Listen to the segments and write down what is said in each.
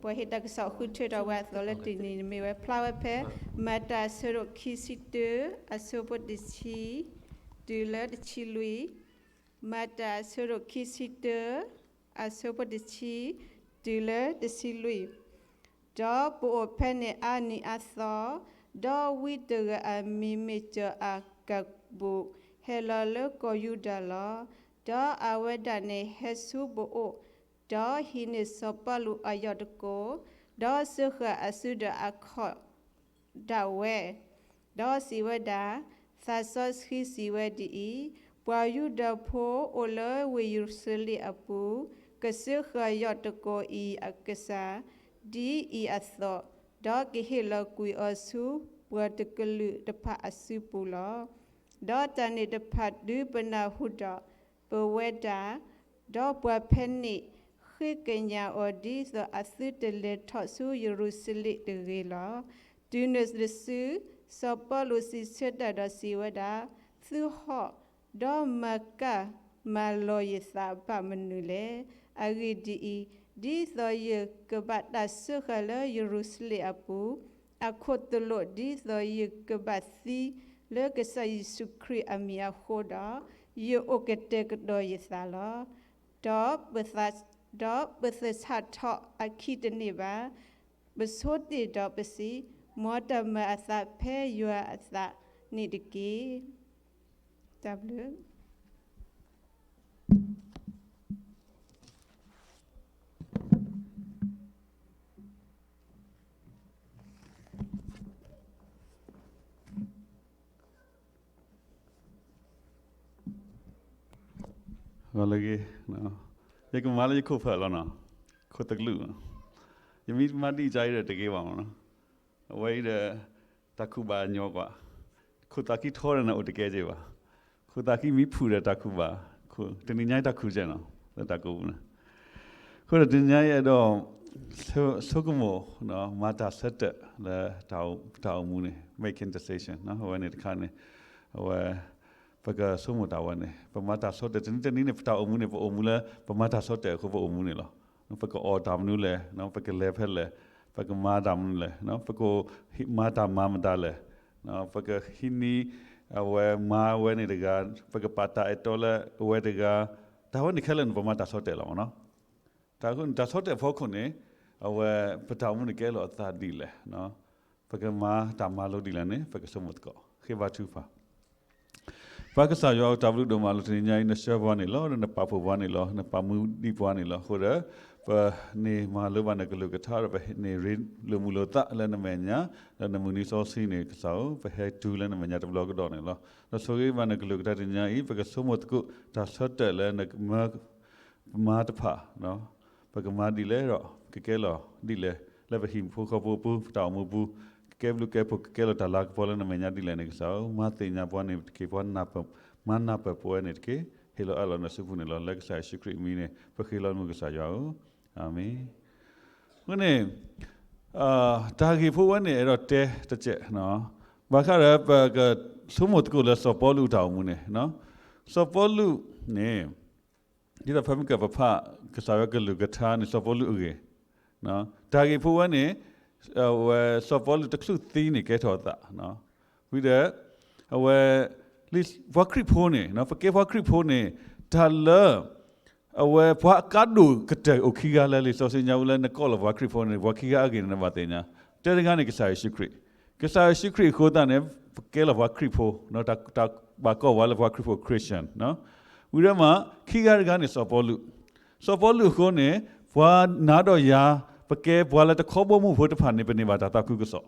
ပှၤဟ့ၣ်တၢ်ကစီၣ်ဃုထၢထီၣ်ဝဲအသိးလၢတနံၤန့ၣ်မ့ၢ်ဝဲ ဖျါဝဲဖဲ မၤတၢ်အဆၢဒိၣ်ခံဆံတၢ အဆၢဖိတဆံ တုၤလၢတဆံလွံၢ်, မၤတၢ်အဆၢဒိၣ်ခံဆံတၢ အဆၢဖိတဆံ တုၤလၢတဆံလွံၢ်. ဒီးပအိၣ်ဖဲန့ၣ်အါနံၤအါသီ, ဒီးဝံတဂၤအမံၤမ့ၢ်စီၤအၤကၤဘူး ဟဲလီၤလၢကီၢ်ယူဒၤလီၤ. ဒီးအဝဲဒၣ်န့ၣ်ဟဲဆူပအိၣ်, ဒီးဟံးန့ၢ်စီၤပီလူးအယီၢ်တကိး, ဒီးစၢဃာ်အစုဒီးအခီၣ်ဒၣ်ဝဲ, ဒီးစံးဝဲဒၣ်, သးစီဆှံစံးဝဲဒ်အံၤ, ပှၤယူဒၤဖိအိၣ်လၢဝ့ၢ်ယရူၤၡလ့ၣ်အပူၤ, ကစၢဃာ်ယီၢ်တကိးအံၤအကစၢ် ဒ်အံၤအသိး, ဒီးကဟ့ၣ်လီၤကွံာ်အီၤဆူပှၤတကလုာ်တဖၣ်အစုပူၤလီၤ. ဒီးတၢ်န့ၣ်တဖၣ်ဒုးပနၢ်ဟူဒီး ပဝဲဒၣ်, ဒီးပှၤဖဲန့ၣ် ဃ့ကညးအီၤဒ်သိးအသုတလဲၤထီၣ်ဆူယရူၤၡလ့ၣ်တဂ့ၤလီၤ. တုၤနုၤတစု, စီၤပီလူးစံးဆၢတၢ်ဒီးစံးဝဲဒၣ်, သုဟီၣ်, ဒီးမၤကၢ်မၤလီၤယသးဘၣ်မနုၤလဲၣ်. အဂ့ၢ်ဒ်အံၤ, ဒ်သိးယကဘၣ်တၢ်စၢဃာ်လၢယရူၤၡလ့ၣ်အပူၤ အခိၣ်သလုးဒ်သိးယကဘၣ်သံလၢကစၢ်ယ့ၣ်ၡူးခရံာ်အမံၤအဃိဒီး, ယအိၣ်ကတဲာ်ကတီၤယသးလီၤ. ဒီးပသ, ဒီးပသဆၣ်ထီၣ်အခံတန့ၢ်ဘၣ်. ပဆိတ့ၢ်ဒီးပစံး, မ်တၢ်မၤအသးဖဲယွၤအသးန့ၣ်တက့ၢ်. တၢ်ဘျုး ဂီၤလၢအဂ့ၤ, ယကမၤလၢယခိၣ်ဖၢၣ်လီၤနီၤ, ခိၣ်သကလုး, ယမ့ၢ်မၤဒ်အံၤအံၤဒီးတဂ့ၤဘၣ်မးနီၤ, အဝဲအံၤဒီး တၢ်ကူၣ်ဘၣ်ညီကွၢ်, ခိၣ်သးခံထီဒီးန့ၣ်အိၣ်တကဲက့ၤဘၣ်, ခိၣ်သးခံမံဖုၣ်ဒီးတၢ်ကူၣ်ဘၣ်, တနံၤညါအံၤတၢ်ကူၣ်ကဲနီၤ, လၢတၢ်ကူၣ်ပူၤန့ၣ် အဃိဒီးတနံၤညါအံၤအဲၣ်ဒိး ဆိကမိၣ် မၤတၢ်ဆၢတဲာ်လၢ တၢ်အိၣ်မူန့ၣ် making decision အဝဲန့ၣ်တခါန့ၣ်, အဝဲ ပကဆိကမိၣ်တၢ်ဝဲန့ၣ် ပမၤတၢ်ဆၢတဲာ် တနံၤတနံၤန့ၣ် ပတၢ်အိၣ်မူန့ၣ် ပအိၣ်မူလၢ ပမၤတၢ်ဆၢတဲာ်အဃိပအိၣ်မူန့ၣ်လီၤ. ပကအီၣ်တၢ်မနုၤလဲၣ်, ပကလဲၤဖဲလဲၣ်, ပကမၤတၢ်မနုၤလဲၣ်, ပကမၤတၢ်မၤမတၤလဲၣ်, ပကဟံးန့ၢ် အဝဲမၤဝဲန့ၣ်တဂၤ, ပကပာ်တၢ်အဲၣ်တီလၢအဝဲတဂၤ, တၢ်ဝဲန့ၣ်ခဲလၢာ်န့ၣ် ပမၤတၢ်ဆၢတဲာ်လီၤမးနီၤ. တၢ်အဃိန့ၣ် တၢ်ဆၢတဲာ်အဖီခိၣ်န့ၣ် အဝဲပတၢ်အိၣ်မူန့ၣ်ကဲလီၤအသးဒ်လဲၣ်, ပကမၤတၢ်မၤလိဒ်လဲၣ်န့ၣ် ပကဆိကမိၣ်သကိး ဃ့ဘါထုကဖၣ်. ပၢ်ကစၢ်ယွၤဧၢ, တၢ်ဘျုးဒိၣ်မးလၢတနံၤညါအံၤ နဆှၢပှၤန့ၣ်လီၤ, ဒီးနပာ်ဖှိၣ်ပှၤန့ၣ်လီၤ, နပာ်မူဒံးပှၤန့ၣ်လီၤ. အဃိဒီး ပန့ၢ်မၤလိဘၣ်နကလုၢ်ကထါဒီး ပန့ၢ်ရ့လိာ်မုာ်လိာ်သးလၢနမဲာ်ညါ, ဒီးနမုၢ်နံၤစီဆှံန့ၣ် ကစၢ်ဧၢ, ပဟဲတုၤလၢနမဲာ်ညါတဘျီကဒီးန့ၣ်လီၤ. ဒီးဆိၣ်ဂ့ၤဘၣ်နကလုၢ်ကထါတနံၤညါအံၤ ပကဆိကမိၣ်သကိးတၢ်ဆၢတဲာ်လၢနမၤ ပမၤတဖၣ် ပကမၤဒ်လဲၣ်ဒီး ကကဲလီၤဒ်လဲၣ်, လၢပဟံၣ်ဖိဃီဖိအပူၤ ပတၢ်အိၣ်မူပူၤ ကကဲဘျုးကဲဖှိၣ် ကကဲလီၤတၢ်လၤကပီၤလၢနမဲာ်ညါဒ်လဲၣ်န့ၣ် ကစၢ်ဧၢ, မၤသ့ၣ်ညါပှၤန့ၣ်တက့ၢ်, ပှၤနၢ်ပၢၢ်, မၤနၢ်ပၢၢ်ပဝဲန့ၣ်တက့ၢ်, ဟ့ၣ်လီၤအၢၣ်လီၤနစုပူၤန့ၣ်လီၤ. လၢကစၢ်ယ့ၣ်ၡူးခရံာ်အမံၤန့ၣ် ပဃ့လီၤမုၢ်ကစၢ်ယွၤဧၢ, အၤမ့ၣ်. အဃိန့ၣ် တၢ်ဂ့ၢ်ဖိဝဲန့ၣ် အဲၣ်ဒိးတဲတစဲး, ဘၣ်ဃးဒီးပကဆိကမိၣ်သကိးလၢစီၤပီလူးတၢ်အိၣ်မူန့ၣ်, စီၤပီလူးန့ၣ် ဒ်သိးဖဲမုၢ်ကၢၢ်ပဖးကစၢ်ယွၤကလုၢ်ကထါန့ၣ် စီၤပီလူးအဂ့ၢ်, တၢ်ဂ့ၢ်ဖိဝဲန့ၣ် အဝဲစီၤပီလူးတချုးသံန့ၣ်ကဲထီၣ်အသး, ဝံၤဒီး အဝဲ လံာ်ပှၤခရံာ်ဖိန့ၣ် ပကဲပှၤခရံာ်ဖိန့ၣ် တၢ်လၢ အဝဲပှၤအကါဒိၣ်ကတၢၢ်အိၣ်ခံဂၤလၢလံာ်စီဆှံညါအူလၢ နကိးလီၤပှၤခရံာ်ဖိန့ၣ် ပှၤခံဂၤအဂ့ၢ်န့ၣ် နဘၣ်သ့ၣ်ညါ, တၢတဂၤန့ၣ် ကစၢ်ယ့ၣ်ၡူးခရံာ်, ကစၢ်ယ့ၣ်ၡူးခရံာ်အဃိသတးန့ၣ် ပကဲလီၤပှၤခရံာ်ဖိ, တၢ်ဘၣ်ကိးပှၤလၢပှၤခရံာ်ဖိ Christian, ဝံၤဒီးမး ခံဂၤတဂၤန့ၣ် စီၤပီလူး, စီၤပီလူးအဃိန့ၣ် ပှၤနၤဒီးယၤ ပကဲပှၤလၢတခီဘီမုၢ်ဖိတဖၣ်န့ၣ် ပန့ၢ်ဘၣ်တၢ်သးခုကစီၣ်,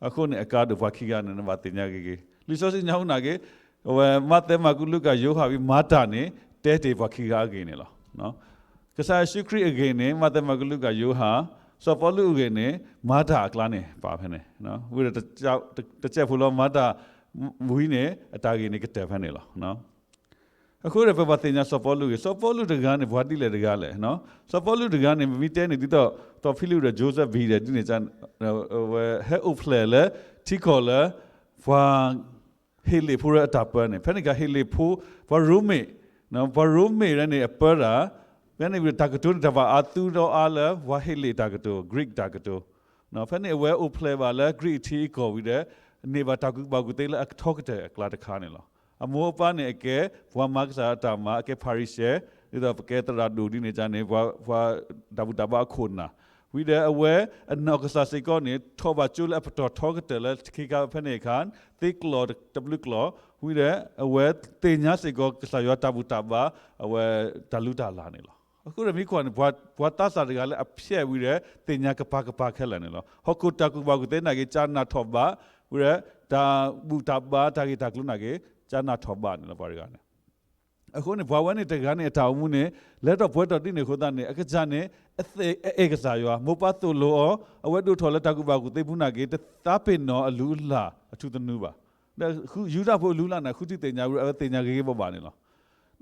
အဃိန့ၣ် အကါဒိၣ်ပှၤခံဂၤန့ၣ် နဘၣ်သ့ၣ်ညါဂ့ၤဂ့ၤ, လံာ်စီဆှံညါအူနာ်က့ အဝဲမးသဲမၤကူးလူၤကၣ်ယိၤဟၣ်ဝံၤ မၤတၢ်န့ၣ် တဲတ့ၢ်ပှၤခံဂၤအဂ့ၢ်န့ၣ်လီၤ. ကစၢ်ယ့ၣ်ၡူးခရံာ်အဂ့ၢ်န့ၣ် မးသဲမၤကူးလူၤကၣ်ယိၤဟၣ်, စီၤပီလူးအဂ့ၢ်န့ၣ် မၤတၢ်အကျါန့ၣ် ပာ်ဖဲန့ၣ်, ဝံၤဒီး တစဲးဖိလီၤ မၤတၢ်ဝံၤန့ၣ် အတၢ်ဂ့ၢ်န့ၣ်ကတၢၢ်ဖဲန့ၣ်လီၤ. အဃိဒီးပဘၣ်သ့ၣ်ညါစီၤပီလူးအဂ့ၢ်, စီၤပီလူးတဂၤန့ၣ် ပှၤဒ်လဲၣ်တဂၤလဲၣ်, စီၤပီလူးတဂၤန့ၣ် ပမ့ၢ်တဲန့ၣ် ဒ်သိး တီၢ်ဖံလံးဒီး Joseph ဘံဒီး ဒ်န့ၣ် ဝဲဟဲအိၣ်ဖျဲၣ်လၢ ထံကီၢ်လၢ ပှၤ ဟ့းလ့ၣ်ဖိအတၢ်ပၢန့ၣ်, ဖဲန့ၣ်အခါဟ့းလ့ၣ်ဖိ ပှၤရိမ့ၤ, ပှၤရိမ့ၤဒၣ်န့ၣ် အပၢတၢ် ဖဲန့ၣ်ဝံၤဒီးတၢ်ကတိၤန့ၣ် တၢ်ဘၣ်အါသူဒီးအါလၢ ပှၤဟ့းလ့ၣ်တၢ်ကတိၤ Greek တၢ်ကတိၤ, ဖဲန့ၣ်အဝဲအိၣ်ဖျဲၣ်ဘၣ်လၢ Greek အထံအကီၢ်ဝံၤဒီး န့ၢ်ဘၣ်တၢ်ကူၣ်ဘၣ်ကူၣ်သ့လၢအထီကတၢၢ်အကျါတခါန့ၣ်လီၤ. အမိၢ်အပၢ်န့ၣ်အကဲ ပှၤမၤကစၢ်အတၢ်မၤ အကဲဖၤရံၤၡဲ, ဒ်သိးပကဲသရၣ်ဒိၣ်ဒ်န့ၣ်န့ၣ် ပှၤ ပှၤတၢ်ဘူၣ်တၢ်ဘါအခိၣ်နၢ်, ဝံၤဒီးအဝဲ အနီၢ်ကစၢ်စ့ၢ်ကီးန့ၣ် ထီၣ်ဘၣ်ကၠိလၢအပတီၢ်ထီကတၢၢ်လၢခ့ခါဖဲန့ၣ်အခါ သ့ကျိာ်တဘျုးကျိာ်, ဝံၤဒီးအဝဲသ့ၣ်ညါစ့ၢ်ကီးကစၢ်ယွၤတၢ်ဘူၣ်တၢ်ဘါ အဝဲတၢ်လုၢ်တၢ်လၢ်န့ၣ်လီၤ. အဃိဒီးမ့ၢ်ကွၢ်န့ၣ် ပှၤသးစၢ်တဂၤလၢအဖျဲၣ်ဝံၤဒီး သ့ၣ်ညါကပၤကပၤခဲလၢာ်န့ၣ်လီၤ. ဟီၣ်ခိၣ်တၢ်ကူၣ်ဘၣ်ကူၣ်သ့နာ်က့ ကနၣ်ထီၣ်ဘၣ်, ဝံၤဒီး တၢ်ဘူၣ်တၢ်ဘါ တၢ်ဂ့ၢ်တၢ်ကျိၤနာ်က့ ကနၣ်ထီၣ်ဘၣ်န့ၣ်လီၤ ပှၤတဂၤန့ၣ်. အဃိန့ၣ် ပှၤဝဲန့ၣ်တဂၤန့ၣ် အတၢ်အိၣ်မူန့ၣ် လဲၤထီၣ်ပှဲၤထီၣ်ဒ်န့ၣ်အဃိသတးန့ၣ် အကစၢ်န့ၣ် အအဲၣ်ကစၢ်ယွၤ, မိၢ်ပၢ်သိၣ်လိအီၤ, အဝဲဒိၣ်ထီၣ်လၢတၢ်ကူၣ်ဘၣ်ကူၣ်သ့ပူၤနာ်က့ တသးပ့ၤနီၣ်အလုၢ်အလၢ်အထူသနူဘၣ်. ဒီးယူဒၤဖိအလုၢ်အလၢ်န့ၣ် ဃုထံၣ်သ့ၣ်ညါဝံၤ အဝဲသ့ၣ်ညါဂ့ၤဂ့ၤဘၣ်ဘၣ်န့ၣ်လီၤ.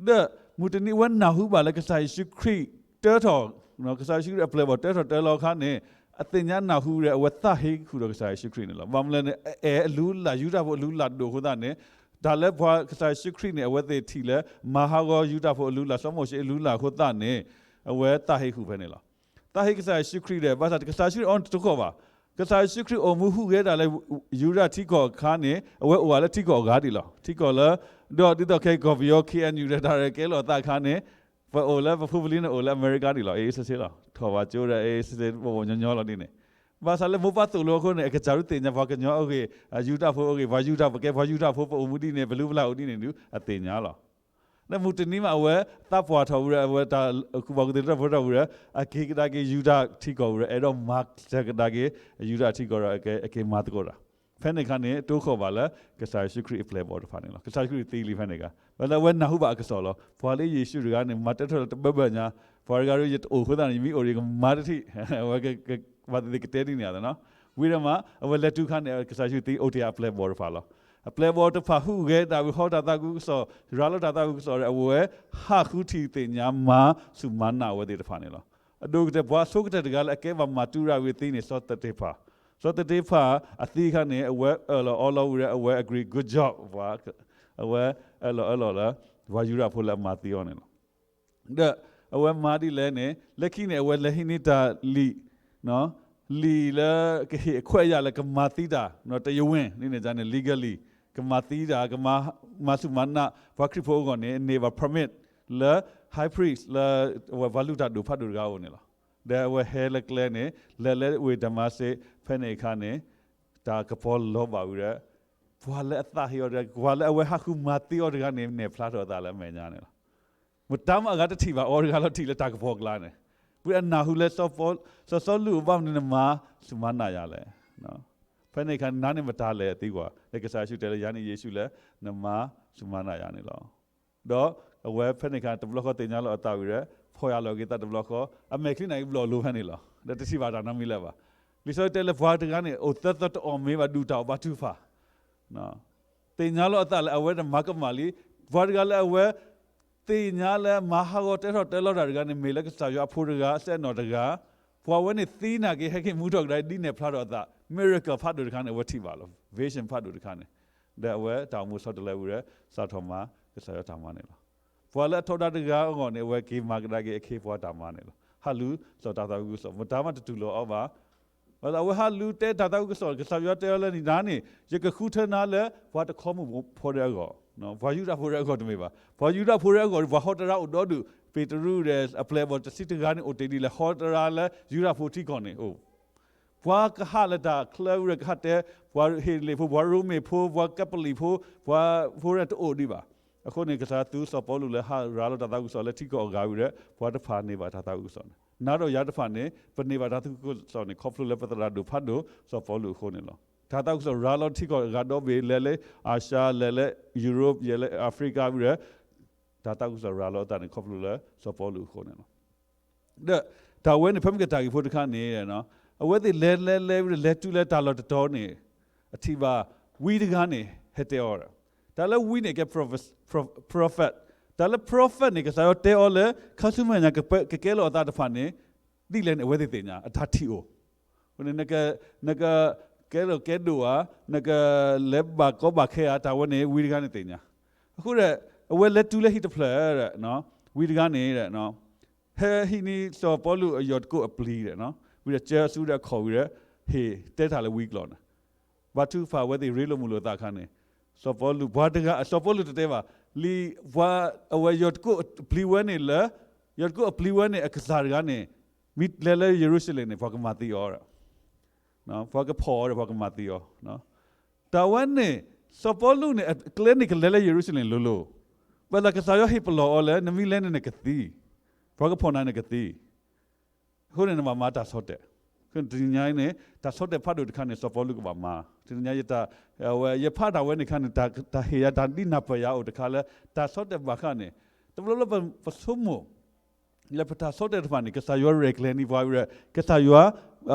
ဒီးမုၢ်တနံၤအဝဲနၢ်ဟူဘၣ်လၢကစၢ်ယ့ၣ်ၡူးခရံာ်တၢထီၣ်, ကစၢ်ယ့ၣ်ၡူးခရံာ်အပျဲၢ်အဘီၣ်တၢထီၣ်တၢလီၤအခါန့ၣ် အသ့ၣ်ညါနၢ်ဟူဒီး အဝဲသးဟ့ဃုာ်ဒီးကစၢ်ယ့ၣ်ၡူးခရံာ်န့ၣ်လီၤ. ဘၣ်မနုၤလဲၣ်န့ၣ် အအဲၣ်အလုၢ်အလၢ် ယူဒၤဖိအလုၢ်အလၢ်ဒိၣ်အဃိသတးန့ၣ် တၢ်လၢပှၤကစၢ်ယ့ၣ်ၡူးခရံာ်န့ၣ် အဝဲသ့ၣ်ထံၣ်လၢ မၤဟးဂီၤယူဒၤဖိအလုၢ်အလၢ် စီၤမိၤၡ့အလုၢ်အလၢ်အဃိသတးန့ၣ် အဝဲသးဟ့ဃုာ်ဖဲန့ၣ်လီၤ. သးဟ့ကစၢ်ယ့ၣ်ၡူးခရံာ်ဒီး ဘၣ်ဆၣ်ကစၢ်ယ့ၣ်ၡူးခရံာ်အီၤန့ၣ်တခီဘၣ်. ကစၢ်ယ့ၣ်ၡူးခရံာ်အိၣ်မူဟူးဂဲၤဒၣ်လၢ ယူဒၤထံကီၢ်အခါန့ၣ် အဝဲအိၣ်ဝဲလၢထံကီၢ်အဂၤဒံးလီၤ. ထံကီၢ်လၢ ဒီးဒ်သိးခဲကီၢ်ပယီၤ ခ့ၣ်အဲၣ်ယူၣ် ဒီးတၢ်ရဲၣ်ကဲလိာ်အသးအခါန့ၣ် ပအိၣ်လၢပဖိပလံၤန့ၣ်အိၣ်လၢအမဲရကၤဒံးလီၤ. အ့စ့စ့လီၤ. ထီၣ်ဘၣ်ကၠိဒီးအ့စ့စ့ ပအိၣ်ညီညီလီၤဒ်န့ၣ်. ဘၣ်ဆၣ်လၢမိၢ်ပၢ်သိၣ်လိအဃိန့ၣ် အကစၢ်ဒုးသ့ၣ်ညါပှၤကညီအဂ့ၢ်, ယူဒၤဖိအဂ့ၢ်, ပှၤယူဒၤ ပကဲပှၤယူဒၤဖိ ပအိၣ်မူဒ်န့ၣ် ပလုၢ်ပလၢ်အိၣ်ဒ်န့ၣ်ဒုး အသ့ၣ်ညါလီၤ. ဒီးမုၢ်တနံၤမးအဝဲသးပှၢ်ထီၣ်ဝံၤဒီး အဝဲတၢ်ကူၣ်ဘၣ်ကူၣ်သ့တၢထီၣ်ပှဲၤထီၣ်ဝံၤဒီး အက့ၤကဒါက့ၤယူဒၤထံကီၢ်ဝံၤဒီး အဲၣ်ဒိးမၤစၢၤကဒါက့ၤ ယူဒၤထံကီၢ်ဒီး အက့ၤမၤသကိးတၢ်. ဖဲန့ၣ်အခါန့ၣ် တိခိၣ်ဘၣ်လၢ ကစၢ်ယ့ၣ်ၡူးခရံာ်အပျဲၢ်အဘီၣ်တဖၣ်န့ၣ်လီၤ. ကစၢ်ယ့ၣ်ၡူးခရံာ်သံလံဖဲန့ၣ်အခါ ဘၣ်ဆၣ်အဝဲနၢ်ဟူဘၣ်အကစီၣ်လီၤ. ပှၤလၢယ့ၣ်ၡူးတဂၤန့ၣ် မၤတၢထီၣ်လၢတဘၢဘၢညါ, ပှၤတဂၤဒီးယတအိၣ်အဃိသတးန့ၣ် ယမ့ၢ်အိၣ်ဒီးယကမၤတထံၣ်, အဝဲ ဘၣ်သ့ၣ်သ့ၣ်ကတဲဒ်န့ၣ်အသိးနီၤ. ဝံၤဒီးမး အဝဲလဲၤတုၤအခါန့ၣ် ကစၢ်ယ့ၣ်ၡူးသံအိၣ်တ့ၢ်အပျဲၢ်အဘီၣ်တဖၣ်လီၤ. အပျဲၢ်အဘီၣ်တဖၣ်ဟူးဂဲၤဒၣ်ဝံၤ ဟီတၢ်သးခုကစီၣ်, ရၤလီၤတၢ်သးခုကစီၣ်ဒီး အဝဲဟးဃုထံၣ်သ့ၣ်ညါမၤဆူၣ်မၤနးအဝဲသ့ၣ်တဖၣ်န့ၣ်လီၤ. အဒိၣ်ကတၢၢ်ပှၤဆိကတၢၢ်တဂၤလၢအကဲဘၣ်မၤတူၢ်ရၣ်ဝံၤသံန့ၣ် စီၤသတ့းဖၣ်, စီၤသတ့းဖၣ်အသံအခါန့ၣ် အဝဲအၢၣ်လီၤအီလီၤဝံၤဒီး အဝဲ agree, good job, ပှၤ အဝဲအၢၣ်လီၤအၢၣ်လီၤလၢ ပှၤယူဒၤဖိလၢအမၤသံအီၤန့ၣ်လီၤ. ဒီးအဝဲမၤဒ်လဲၣ်န့ၣ် လၢခံန့ၣ် အဝဲလဲၤဟံးန့ၢ်တၢ်လံာ်, လံာ်လၢကဟ့ၣ်အခွဲးအယာ်လၢကမၤသံတၢ် တရားဝင် ဒ်န့ၣ်န့ၣ် legally ကမၤသံတၢ်, ကမၤဆူၣ်မၤနး ပှၤခရံာ်ဖိအဂီၢ်န့ၣ် န့ၢ်ဘၣ် permit လၢ high priest လၢ အဝဲပှၤလုၢ်တၢ်ဒိၣ်ဖးဒိၣ်တဂၤအအိၣ်န့ၣ်လီၤ. ဒီးအဝဲဟဲလၢကျဲန့ၣ် လဲၤလၢဝ့ၢ်ဒၤမးစ့း ဖဲန့ၣ်အခါန့ၣ် တၢ်ကပီၤလီၤဘၣ်ဝံၤဒီး ပှၤလၢအသးဟ့အီၤတဂၤ, ပှၤလၢအဝဲဟးဃုမၤသံအီၤတဂၤန့ၣ် နဲၣ်ဖျါထီၣ်အသးလၢအမဲာ်ညါန့ၣ်လီၤ. မတၤမးအဂၤတထံၣ်ဘၣ် အီၤတဂၤလီၤထံၣ်လၢတၢ်ကပီၤအကျါန့ၣ်, ဝံၤအနၢ်ဟူလၢ စီၤစီလူး ဘၣ်မနုၤနမၤဆူၣ်မၤနးယၤလဲၣ်. ဖဲန့ၣ်အခါ နၤန့ၣ်မတၤလဲၣ်သံကွၢ်, ဒီးကစၢ်ယ့ၣ်ၡူးတဲလၢ ယၤန့ၣ်ယ့ၣ်ၡူးလၢ နမၤဆူၣ်မၤနးယၤန့ၣ်လီၤ. ဒီးအဝဲဖဲန့ၣ်အခါ တဘျီဃီသ့ၣ်ညါလီၤအသးဝံၤဒီး ဖီၣ်ယၢ်လီၤက့ၤသးတဘျီဃီ, အမဲာ်ချံန့ၣ်ကဘျီၣ်လိၤဖဲန့ၣ်လီၤ. ဒီးတထံၣ်ဘၣ်တၢ်နီတမံၤလၢၤဘၣ်. လံာ်စီဆှံတဲလၢပှၤတဂၤန့ၣ် အိၣ်သၢသီတအိၣ်မ့ၢ်ဘၣ်ဒုၣ်တၢ်အိၣ်ဘါထုကဖၣ် သ့ၣ်ညါလီၤအသးလၢအဝဲတမၤကမၣ်လံ. ပှၤတဂၤလၢအဝဲ သ့ၣ်ညါလၢမၤဟးဂီၤတဲထီၣ်တဲလီၤတၢ်တဂၤန့ၣ် မ့ၢ်လၢကစၢ်ယွၤအဖိတဂၤ အစဲအနီၢ်တဂၤ, ပှၤဝဲန့ၣ်သံနာ်က့ ဟဲက့ၤမူထီၣ်ကဒါဒ်နဲၣ်ဖျါထီၣ်အသး miracle ဖးဒိၣ်တခါန့ၣ် အဝဲထံၣ်ဘၣ်လီၤ. vision ဖးဒိၣ်တခါန့ၣ်, ဒီးအဝဲတၢ်အိၣ်မူဆီတလဲဝံၤဒီး စးထီၣ်မၤကစၢ်ယွၤတၢ်မၤန့ၣ်လီၤ. ပှၤလၢအထီဒါတဂၤအဂီၢ်န့ၣ် အဝဲက့ၤမၤကဒါက့ၤအခ့အပှၤတၢ်မၤန့ၣ်လီၤ. ဟးလူၤစိာ်တၢ်သးခုကစီၣ်, မတၤမးတတူၢ်လိာ်အီၤဘၣ်. အဝဲဟးလူၤတဲတၢ်သးခုကစီၣ်, ကစၢ်ယွၤတဲအီၤလၢနၤန့ၣ် ယကဃုထၢနၤလၢပှၤတခီမုၢ်ဖိဒဲးအဂီၢ်, ပှၤယူဒၤဖိဒဲးအဂီၢ်တမ့ၢ်ဘၣ်. ပှၤယူဒၤဖိဒဲးအဂီၢ် ပှၤဟီတရါအိၣ်ဒီဒူၣ်, ပ့းတရူးဒီးအပျဲၢ်အဘီၣ်တဆံတဂၤန့ၣ် အိၣ်တ့ၢ်ဒ်လဲၣ်, ဟီတရါလၢယူဒၤဖိထံကီၢ်န့ၣ်အိၣ် ပှၤကဟးလၢတၢ်ချၢဝံၤဒီးကဟးတဲ, ပှၤဟ့းလ့ၣ်ဖိ, ပှၤရိမ့ၤဖိ, ပှၤကပလံၣ်ဖိ, ပှၤဖိရဲၣ်တအိၣ်ဒံးဘၣ်. အဃိန့ၣ် ကစၢ်ယွၤသူစီၤပီလူးလၢဟးရၤလီၤတၢ်သးခုကစီၣ်လၢထံကီၢ်အဂၤဝံၤဒီး ပှၤတဖၣ်န့ၢ်ဘၣ်တၢ်သးခုကစီၣ်န့ၣ်, နၤဒီးယၤတဖၣ်န့ၣ် ပန့ၢ်ဘၣ်တၢ်သးခုကစီၣ်န့ၣ် ခီဖျိလၢပသရၣ်ဒိၣ်ဖးဒိၣ်စီၤပီလူးအဃိန့ၣ်လီၤ. တၢ်သးခုကစီၣ်ရၤလီၤထံကီၢ်အဂၤဒီဘ့ၣ်, လဲၤလၢအၤၡါ, လဲၤလၢယူရိပၤ, လဲၤလၢအၤဖရံကါဝံၤဒီး တၢ်သးခုကစီၣ်ရၤလီၤအသးန့ၣ် ခီဖျိလၢစီၤပီလူးအဃိန့ၣ်လီၤ. ဒီးတၢ်ဝဲန့ၣ် ဖဲမ့ၢ်ကတၢ်ဂ့ၢ်ဖိတခါန့ၣ် အဝဲသ့ၣ်လဲၤလဲၤလဲၤဝံၤဒီး လဲၤတုၤလၢတၢ်လီၢ်တတီၤန့ၣ် အထံၣ်ဘၣ်ဝံတဂၤန့ၣ် ဟဲတဲအီၤဒီး, တၢ်လၢဝံန့ၣ်ကဲ prophet, prophet, တၢ်လၢ prophet န့ၣ် ကစၢ်ယွၤတဲအီၤလၢ ခါဆူမဲာ်ညါ ကကဲလီၤအသးတဖၣ်န့ၣ် ဒ်လဲၣ်န့ၣ် အဝဲသ့ၣ်သ့ၣ်ညါ အတၢ်ထံၣ်အိၣ် အဃိန့ၣ် နကကဲလီၤကဲဒိၣ်ဧါ, နကလဲၤဘၣ်ကီဘၣ်ခဲဧါ, တၢ်ဝဲန့ၣ် ဝံတဂၤန့ၣ်သ့ၣ်ညါ. အဃိဒီး အဝဲလဲၤတုၤလၢဟံၣ်တဖျၢၣ်ဒီး ဝံတဂၤန့ၣ်ဒီး ဟဲဟံးန့ၢ်စီၤပီလူးအယီၤတကိးအပျံၤဒီး, ဝံၤဒီးကၢဆူဒီးအခီၣ်ဝံၤဒီး ဟ့ၣ်တဲတၢ်လၢဝံကျိာ်န့ၣ်, ဘါထုကဖၣ်အဝဲသ့ၣ်ရ့လိာ်မုာ်လိာ်သးအခါန့ၣ်, စီၤပီလူး ပှၤတဂၤ စီၤပီလူးတတဲဘၣ်, လံာ်ပှၤအဝဲယီၤတကိးအပျံၤဝဲန့ၣ်လၢ, ယီၤတကိးအပျံၤဝဲန့ၣ်အကစၢ်တဂၤန့ၣ်, မ့ၢ်လဲၤလၢယရူၤၡလ့ၣ်န့ၣ် ပှၤကမၤသံအီၤ ပှၤကဖီၣ်အီၤဒီးပှၤကမၤသံအီၤ. တၢ်ဝဲန့ၣ် စီၤပီလူးန့ၣ် အကျဲန့ၣ်ကလဲၤလၢယရူၤၡလ့ၣ်လိၤလိၤ, ဘၣ်ဆၣ်ကစၢ်ယွၤဟ့ၣ်ပလီၢ်အီၤလၢ နမ့ၢ်လဲၤန့ၣ်နကသံ, ပှၤကဖီၣ်နၤနကသံ, အဃိန့ၣ်နဘၣ်မၤတၢ်ဆီၣ်တဲာ်. တနံၤညါအံၤန့ၣ် တၢ်ဆီၣ်တဲာ်ဖးဒိၣ်တခါန့ၣ် စီၤပီလူးကဘၣ်မၤ, တနံၤညါယတၢ်, အဝဲယဖးတၢ်ဝဲန့ၣ်ခါန့ၣ် တၢ်ဟ့ၣ်ယၤတၢ်ဒ်နၢ်ပၢၢ်ယၤအိၣ်တခါလၢ တၢ်ဆီၣ်တဲာ်ဘၣ်ဃးန့ၣ်, တဘျီဘျီပဆိကမိၣ် လၢပတၢ်ဆီၣ်တဲာ်တဖၣ်န့ၣ် ကစၢ်ယွၤရဲၣ်ကျဲၤန့ၢ်ပှၤဝံၤဒီး ကစၢ်ယွၤ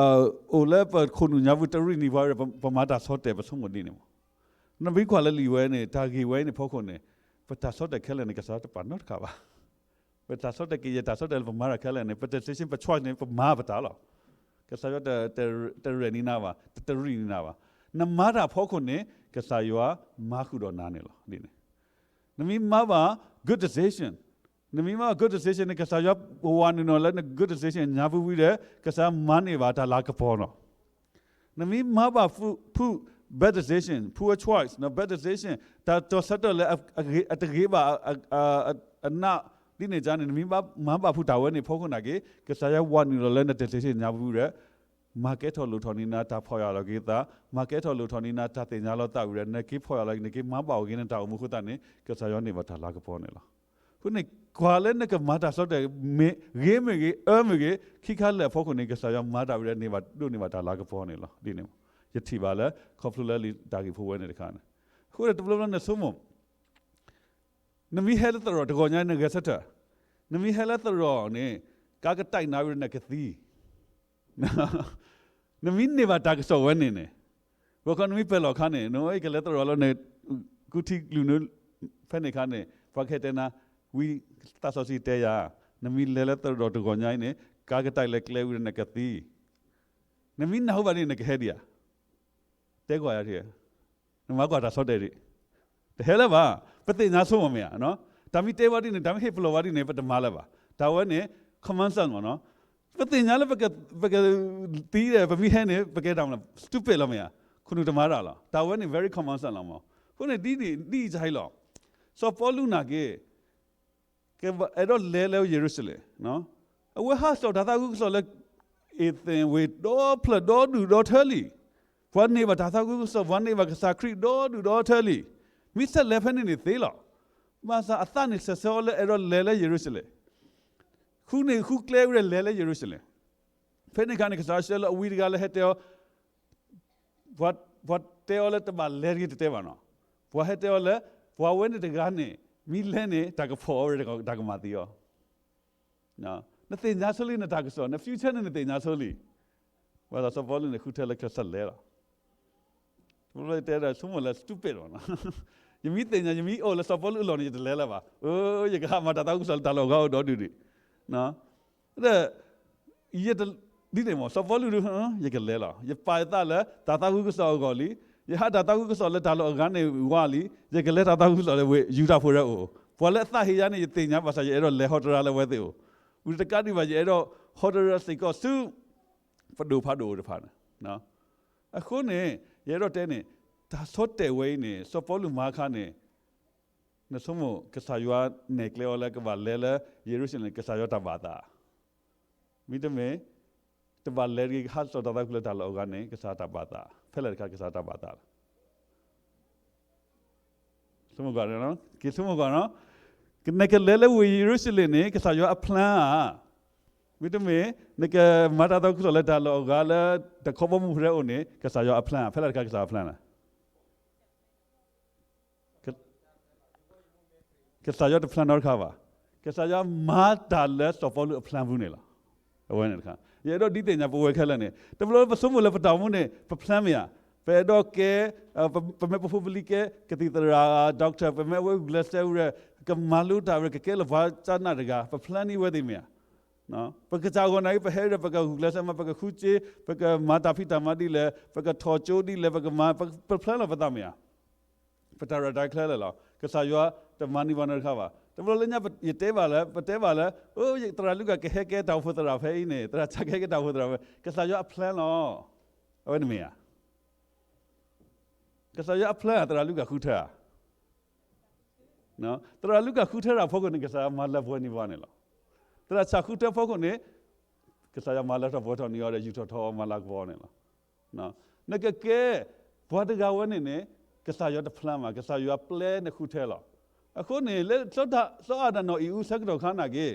အိၣ်လၢပခိၣ်နူာ်ညါပူၤတရံးန့ၢ်ပှၤဝံၤဒီး ပမၤတၢ်ဆီၣ်တဲာ်ပဆိကမိၣ်ဒ်န့ၣ်မး. နမ့ၢ်ကွၢ်လၢလံာ်ဝဲန့ၣ် တၢ်ဂ့ၢ်ဝဲအံၤန့ၣ်ဖီခိၣ်န့ၣ်, ပတၢ်ဆီၣ်တဲာ်ခဲလၢာ်န့ၣ် ကစၢ်ယွၤတပာ်နီတခါဘၣ်. ပတၢ်ဆီၣ်တဲာ်ကယဲၢ်တၢ်ဆီၣ်တဲာ်လၢပမၤတၢ်ခဲလၢာ်န့ၣ် ပတၢ် decision ပ choice န့ၣ် ပမၤပတၢ်လီၤ. ကစၢ်ယွၤတ, တရဲၣ်န့ၢ်နၤဘၣ်, တတရံးန့ၢ်နၤဘၣ်. နမၤတၢ်ဖီခိၣ်န့ၣ် ကစၢ်ယွၤမၤဃုာ်ဒီးနၤန့ၣ်လီၤ. နမ့ၢ်မၤဘၣ် good decision, နမ့ၢ်မၤဘၣ် good decision န့ၣ် ကစၢ်ယွၤဝးနုာ်နၤလၢန good decision ညါပူၤဝံၤဒီး ကစၢ်ယွၤမၤန့ၢ်ဘၣ်တၢ်လၤကပီၤလီၤ. နမ့ၢ်မၤဘၣ်ဖု, bad decision, poor choice, bad decision တၢ်တၢ်ဆၢကတီၢ်လၢအတဂ့ၤဘၣ် အနး ဒ်န့ၣ်န့ၣ် နမ့ၢ်မၤဘၣ်ဖုတၢ်ဝဲန့ၣ်ဖီခိၣ်နာ်က့ ကစၢ်ယွၤဝးနုာ်လီၤလၢန decision ညါပူၤဝံၤဒီး မၤကဲထီၣ်လိၣ်ထီၣ်န့ၢ်နၤတၢ်ဖီၣ်ယာ်လီၤက့ၤသး, မၤကဲထီၣ်လိၣ်ထီၣ်န့ၢ်နၤတၢ်သ့ၣ်ညါလီၤသးဝံၤဒီး နက့ၤဖီၣ်ယာ်လီၤက့ၤ နက့ၤမၤဘၣ်အီၤက့ၤနတၢ်အိၣ်မူအဃိသတးန့ၣ် ကစၢ်ယွၤန့ၢ်ဘၣ်တၢ်လၤကပီၤန့ၣ်လီၤ. အဃိန့ၣ် ကွၢ်လၢနကမၤတၢ်ဆီၣ်တဲာ် ဂ့ၤမ့ၢ်ဂ့ၤ အၢမ့ၢ်ဂ့ၤ ခံခါလၢာ်အဖီခိၣ်န့ၣ် ကစၢ်ယွၤမၤတၢ်ဝံၤဒီး န့ၢ်ဘၣ်ဒိၣ်န့ၢ်ဘၣ်တၢ်လၤကပီၤန့ၣ်လီၤ. ဒ်န့ၣ် ယထံၣ်ဘၣ်လၢ ခီဖျိလၢလံာ်တၢ်ဂ့ၢ်ဖိဝဲန့ၣ်တခါန့ၣ်, အဃိဒီးတဘျီဘျီနဆိကမိၣ် နမ့ၢ်ဟဲလၢသရိာ်တဂီၤညါနဂဲၤဆၢထၢၣ်, နမ့ၢ်ဟဲလၢသရိာ်န့ၣ် ကါကတဲာ်နၤဝံၤဒီးနကသံ, နမ့ၢ်န့ၢ်ဘၣ်တၢ်ကစီၣ်ဝဲန့ၣ်န့ၣ်, ဂီၤခီနမ့ၢ်ပၢၤလီၢ်အခါန့ၣ် နကလဲၤသရိာ်လီၤန့ၣ် ကူထံကလုၢ်နုာ် ဖဲန့ၣ်အခါန့ၣ် ပှၤကဟဲတဲနၤ, ဝံသးစီဆှံတဲယၤ, နမ့ၢ်လဲၤလၢသရိာ်တဂီၤညါအံၤန့ၣ် ကါကတဲာ်လဲၤကျဲဝံၤဒီးနကသံ, နမ့ၢ်နၢ်ဟူဘၣ်ဒ်န့ၣ် နကဟဲဒံးဧါ. တဲကွၢ်ယၤ, နမၤကွၢ်တၢ်ဆီၣ်တဲာ်ဒံး, တဟဲလၢၤဘၣ်. ပသ့ၣ်ညါဆိကမိၣ်မ့ၢ်ဧါ, တၢ်မ့ၢ်တဲဝဲဒ်န့ၣ် တၢ်မ့ၢ်ဟ့ၣ်ပလီၢ်ဝဲဒ်န့ၣ် ပတမၤလၢၤဘၣ်. တၢ်ဝဲန့ၣ် common sense မ့ၢ်နီၤ, ပသ့ၣ်ညါလၢ ပကသံဒီး ပမ့ၢ်ဟဲန့ၣ် ပကဲတၢ်မနုၤလဲၣ်, stupid လီၤမ့ၢ်ဧါ, ခိၣ်နူာ်တမၤတၢ်လီၤ. တၢ်ဝဲန့ၣ် very common sense လီၤမး. အဃိန့ၣ် ဒ်န့ၣ်ဒ်အံၤအံၤလီၤ. စီၤပီလူးနာ်က့ ကအဲၣ်ဒိးလဲၤလၢယရူၤၡလ့ၣ်, အဝဲဟးစိာ်တၢ်သးခုကစီၣ်လၢ အ့းသ့ၣ်ဝ့ၢ်ဒီဖျၢၣ်ဒီဒူၣ်ဒီထၢလံ. ပှၤန့ၢ်ဘၣ်တၢ်သးခုကစီၣ် ပှၤန့ၢ်ဘၣ်ကစၢ်ခရံာ်ဒီဒူၣ်ဒီထၢလံ. မ့ၢ်ဆဲးလဲၤဖဲန့ၣ်န့ၣ်သ့လီၤ. ဘၣ်ဆၣ်အသးန့ၣ်ဆဲးဆၢအီၤလၢအဲၣ်ဒိးလဲၤလၢယရူၤၡလ့ၣ်, ဃုန့ၣ်ဃုကျဲဝဲဒီးလဲၤလၢယရူၤၡလ့ၣ်. ဖဲန့ၣ်အခါန့ၣ် ကစၢ်ယွၤဆှၢလၢအဝံတဂၤလၢဟဲတဲအီၤ ပှၤတဲအီၤလၢတဘၣ်လဲၤတဂ့ၤတတဲဘၣ်နီၤ. ပှၤဟဲတဲအီၤလၢ ပှၤဝဲန့ၣ်တဂၤန့ၣ် မ့ၢ်လဲၤန့ၣ် တၢ်ကဖီၣ်အီၤဝဲဒီးတၢ်ကမၤသံအီၤ. နသ့ၣ်ညါဆိလံနတၢ်ကစီၣ်, န future န့ၣ်နသ့ၣ်ညါဆိလံ. ဘၣ်ဆၣ်စီၤပီလူးန့ၣ် ဃုထၢလၢကစၢ်လဲၤလီၤ. တဘျီတဲဒီးဆိကမိၣ်လၢ stupid လီၤ. ယမ့ၢ်သ့ၣ်ညါ ယမ့ၢ်အိၣ်လၢစီၤပီလူးအလီၢ်န့ၣ် ယတလဲၤလၢၤဘၣ်. ယကဟးမၤတၢ်သးခုကစီၣ်လၢတၢ်လီၢ်အဂၤအိၣ်ဒီဒူၣ်ဒံး ဒီး ယတ, ဒ်န့ၣ်မး စီၤပီလူးဒုး, ယကလဲၤလီၤ. ယပာ်ယသးလၢတၢ်သးခုကစီၣ်အဂီၢ်လံ. ယဟးတၢ်သးခုကစီၣ်လၢတၢ်လီၢ်အဂၤန့ၣ်ဝးလံ. ယကလဲၤတၢ်သးခုကစီၣ်လၢဝ့ၢ်ယူဒၤဖိဒီးအိၣ်, ပှၤလၢအသးဟ့ယၤန့ၣ် ယသ့ၣ်ညါဘၣ်ဆၣ် ယအဲၣ်ဒိးလဲၤဟီတရါလၢအဝဲသ့ၣ်အိၣ်. ဝံၤတကးဒံးဘၣ် ယအဲၣ်ဒိးဟီတရါစ့ၢ်ကီးဆူ ပဒိၣ်ဖးဒိၣ်တဖၣ်န့ၣ်. အဃိန့ၣ် ယအဲၣ်ဒိးတဲန့ၣ် တၢ်ဆီၣ်တဲာ်ဝဲအံၤန့ၣ် စီၤပီလူးမၤအခါန့ၣ် နဆိကမိၣ် ကစၢ်ယွၤနဲၣ်ကျဲအီၤလၢကဘၣ်လဲၤလၢယရူၤၡလ့ၣ်န့ၣ် ကစၢ်ယွၤတၢ်ဘၣ်သး, မ့တမ့ၢ် တဘၣ်လဲၤတဂ့ၤ ကဟးစိာ်တၢ်သးခုလၢတၢ်လီၢ်အဂၤန့ၣ် ကစၢ်ယွၤတၢ်ဘၣ်သး, ဖဲလဲၣ်တခါကစၢ်ယွၤတၢ်ဘၣ်သးလီၤ. ဆိကမိၣ်ကွၢ်, က့ၤဆိကမိၣ်ကွၢ်နီၤ, နကလဲၤလၢဝ့ၢ်ယရူၤၡလ့ၣ်န့ၣ် ကစၢ်ယွၤအ plan ဧါ, မ့တမ့ၢ် နကမၤတၢ်သးခုကစီၣ်လၢတၢ်လီၢ်အဂၤလၢ တခီဘီမုၢ်ဖဲအိၣ်န့ၣ် ကစၢ်ယွၤအ plan, ဖဲလဲၣ်တခါကစၢ်ယွၤအ plan လီၤ. ကစၢ်ယွၤတ plan နီတခါဘၣ်. ကစၢ်ယွၤမၤတၢ်လၢစီၤပီလူးအ plan ပူၤန့ၣ်လီၤ. အဝဲန့ၣ်တခါ ယအဲၣ်ဒိးဒ်သ့ၣ်ညါပဝဲခဲလၢာ်န့ၣ် တဘျီပဆိကမိၣ်လၢပတၢ်အိၣ်မူန့ၣ် ပ plan မ့ၢ်ဧါ, ပအဲၣ်ဒိးကဲ, ပမ့ၢ်ပဖိပလံၤကဲ ကသံၣ်သရၣ် doctor, ပမ့ၢ်အဝဲဂုာ်ကျဲးစၢးဝဲ ကမၤလိတၢ်ဝဲ ကကဲလၢပှၤကၠါနးတဂၤ ပ plan န့ၢ်ဝဲသ့ၣ်မ့ၢ်ဧါ. ပကစၢ်အဂီၢ်နာ်က့ ပဟဲဒီး ပကဂုာ်ကျဲးစၢးမၤ ပကဃုစ့ ပကမၤတၢ်ဖံးတၢ်မၤဒ်လဲၣ် ပကထီၣ်ကၠိဒ်လဲၣ် ပကမၤ, ပ plan လီၤပသးမ့ၢ်ဧါ. ပတၢ်ရဲၣ်တၢ်ကျဲၤလၢာ်လီၤ. ကစၢ်ယွၤတမၤန့ၢ်ပှၤနီတခါဘၣ်. တဘျီလၢညါယတဲဘၣ်လၢ ပတဲဘၣ်လၢ အိ သရၣ်လူၤကၣ်ကဟဲကဲတၢ်အိၣ်ဖှိၣ်သရၣ်ဖဲအံၤန့ၣ် သရၣ်စၢ်ကဟဲကဲတၢ်အိၣ်ဖှိၣ်သရၣ်ဖဲ ကစၢ်ယွၤအ plan လီၤ. အဝဲန့ၣ်မ့ၢ်ဧါ. ကစၢ်ယွၤအ plan ဧါ သရၣ်လူၤကၣ်ဃုထၢဧါ. သရၣ်လူၤကၣ်ဃုထၢတၢ်အဖီခိၣ်န့ၣ် ကစၢ်ယွၤမၤလၢပှဲၤန့ၢ်ပှၤန့ၣ်လီၤ. သရၣ်စၢ်ဃုထၢအဖီခိၣ်န့ၣ် ကစၢ်ယွၤမၤလၢထီၣ်ပှဲၤထီၣ်န့ၢ်အီၤဒီး ယူာ်ထီၣ်ထီအီၤ မၤလၤကပီၤန့ၣ်လီၤ. နကကဲ ပှၤတဂၤဝဲန့ၣ်န့ၣ် ကစၢ်ယွၤတ plan မး ကစၢ်ယွၤ plan နဃုထၢလီၤ. အဃိန့ၣ် လၢစီၤအၤဒၣ်နီၢ်အံၤအူဆၢကတီၢ်ခါနာ်က့